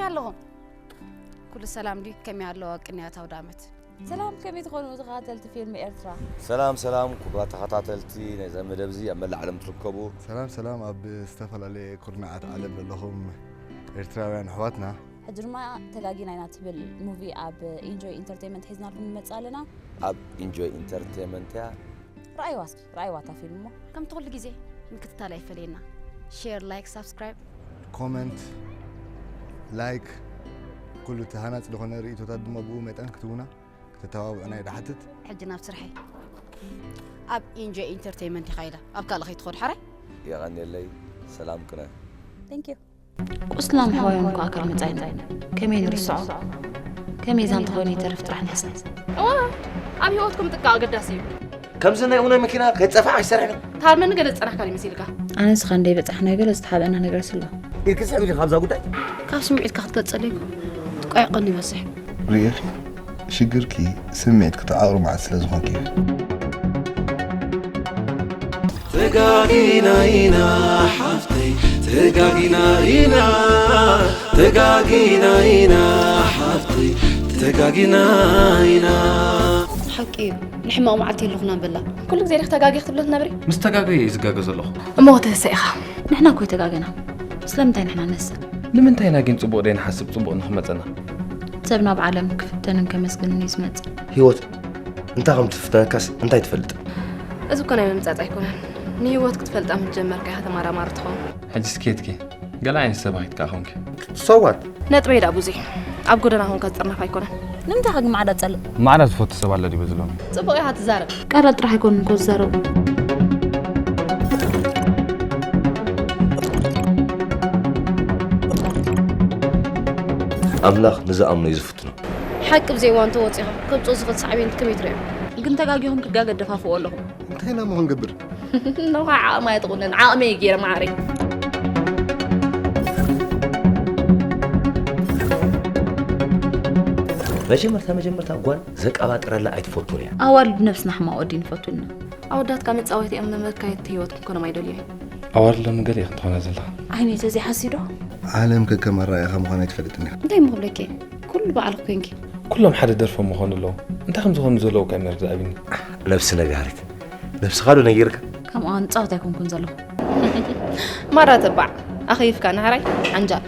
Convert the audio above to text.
ኣለኹም። ኩሉ ሰላም ድዩ? ከመይ ኣለዋ ቅንያት ኣውደ ዓመት? ሰላም፣ ከመይ ትኾኑ ተኸታተልቲ ፊልም ኤርትራ? ሰላም ሰላም ክቡራት ተኸታተልቲ ናይዛ መደብ እዚ ኣብ መላእ ዓለም ትርከቡ። ሰላም ሰላም ኣብ ዝተፈላለየ ኩርናዓት ዓለም ዘለኹም ኤርትራውያን ኣሕዋትና። ሕጂ ድማ ተጋጊና ኢና ትብል ሙቪ ኣብ ኢንጆይ ኢንተርቴይንመንት ሒዝናልኩም ንመጽእ ኣለና። ኣብ ኢንጆይ ኢንተርቴይንመንት እያ። ረኣይዋ እስኪ፣ ረኣይዋ እታ ፊልም እሞ። ከምቲ ኩሉ ግዜ ምክትታል ኣይፈለየና። ሼር፣ ላይክ፣ ሳብስክራይብ። ኮመንት፣ ላይክ፣ ኩሉ እቲ ሃናጺ ዝኾነ ርእይቶታት ድማ ብኡ መጠን ክትቡና፣ ክተተባብዑና እየ ድሓትት። ሕጂ ናብ ስርሐይ። ኣብ ኢንጆይ ኢንተርቴይንመንት ኢኻ ኢለ ኣብ ካልእ ከይትኸድ ሓራይ። የቐንየለይ። ሰላም ቅነ። Thank you። ቁስልና ምሕዋዮም እኮ ኣካል መጻኢና። ከመይ ንርስዖ? ከመይ እዛ እንተኾይኑ ይተርፍ ጥራሕ ንሕሰብ። እዋ፣ ኣብ ህይወትኩም ጥቃ ኣገዳሲ እዩ። ከምዚ ናይ ኡኖ መኪና ከይጸፋሕ ኣይሰርሕን። ታርመኒ ገለ ዝጸናሕካ ይመስልካ። ኣነስ ኸንደይ በጻሕናዮ ገለ ዝተሓበአና ነገርስ ኣሎ። ኢልኪ ስሕብ ኢልካ ካብዛ ጉዳይ። ካብ ስምዒትካ ክትገልጸለይ እኮ ጥቋ ይቐኒ ይበዝሕ። ርኢኺ ሽግርኪ ስምዒት ክትዓቕሪ መዓት ስለ ዝኾንኪ እዩ። ተጋጊና ኢና ሓፍተይ ተጋጊና ኢና ተጋጊና ኢና ሓፍተይ ተጋጊና ኢና። ሓቂ እዩ። ንሕማቕ መዓልቲ የለኹን ኣንበላ። ኩሉ ግዜ ዲኺ ተጋጊኺ ትብሊ ትነብሪ? ምስ ተጋገየ እየ ዝጋገ ዘለኹ። እሞ ክትህሰ ኢኻ። ንሕና እኮ ኣይተጋገና። ስለምንታይ ንሕና ንህሰ? ንምንታይ ኢና ግን ጽቡቕ ደይንሓስብ ጽቡቕ ንኽመጸና? ሰብ ናብ ዓለም ክፍተንን ከመስግንን እዩ ዝመጽእ። ህይወት እንታይ ከም ትፍተነካስ እንታይ ትፈልጥ? እዚ እኮ ናይ ምምጻጽ ኣይኮነን። ንህይወት ክትፈልጣ ምስ ጀመርካ ኢኻ ተመራማሪ ትኸውን። ሕጂስ ከየትኪ? ገለ ዓይነት ሰብ ኣኺት ከኣ ኾንኪ። So what? ነጥበይ ደኣ ብዙይ። ኣብ ጎደና ኾንካ ዝጥርነፍ ኣይኮነን። ንምንታይ ከ ማዕዳ ትጸልእ? ማዕዳ ዝፈቱ ሰብ ኣሎ ድዩ በዚ ሎሚ? ጽቡቕ ኢኻ ትዛረብ። ቃላት ጥራሕ ኣይኮኑን እኮ ዝዛረቡ። ኣምላኽ ንዝኣምኖ እዩ ዝፍትኖ። ሓቂ ብዘይ እዋን ተወጺኻ ከምጽኦ ዝኽእል ሳዕቤን ከመይ ትርእዮ? ግን ተጋጊኹም ክትጋገ ደፋፍዎ ኣለኹም። እንታይ ኢና እሞ ክንገብር? ነውኻ ዓቕማ እየ ትቑነን፣ ዓቕመይ እየ ገይረ መዓረይ። መጀመርታ መጀመርታ ጓል ዘቀባጥረላ ኣይትፈቱን እያ። ኣዋልድ ነብስና ሕማቕ ወዲ ንፈቱልና። ኣወዳትካ መጻወቲ እዮም፣ መመካየድቲ ህይወት ክንኮኖም ኣይደልዮን። ኣዋልድ ሎሚ ገለ ኢኽን ትኾና ዘለኻ። ዓይነይ ተዘይሓስዩ ዶ? ዓለም ከከም ኣረኣእያኻ ምዃና ኣይትፈልጥን ኢኻ። እንታይ እሞ ክብለኪ እየ? ኩሉ ባዕልኺ ኮንኪ። ኩሎም ሓደ ደርፎም ምኾኑ ኣለዉ። እንታይ ከም ዝኾኑ ዘለዉ ከ መርዳእ ኣብኒ። ነብሲ ነጋሪት። ነብስኻ ዶ ነጊርካ? ከምኣ ንጻወት ኣይኮንኩን ዘለኹ። ማራ ተባዕ ኣኸይፍካ ናህራይ ዓንጃል።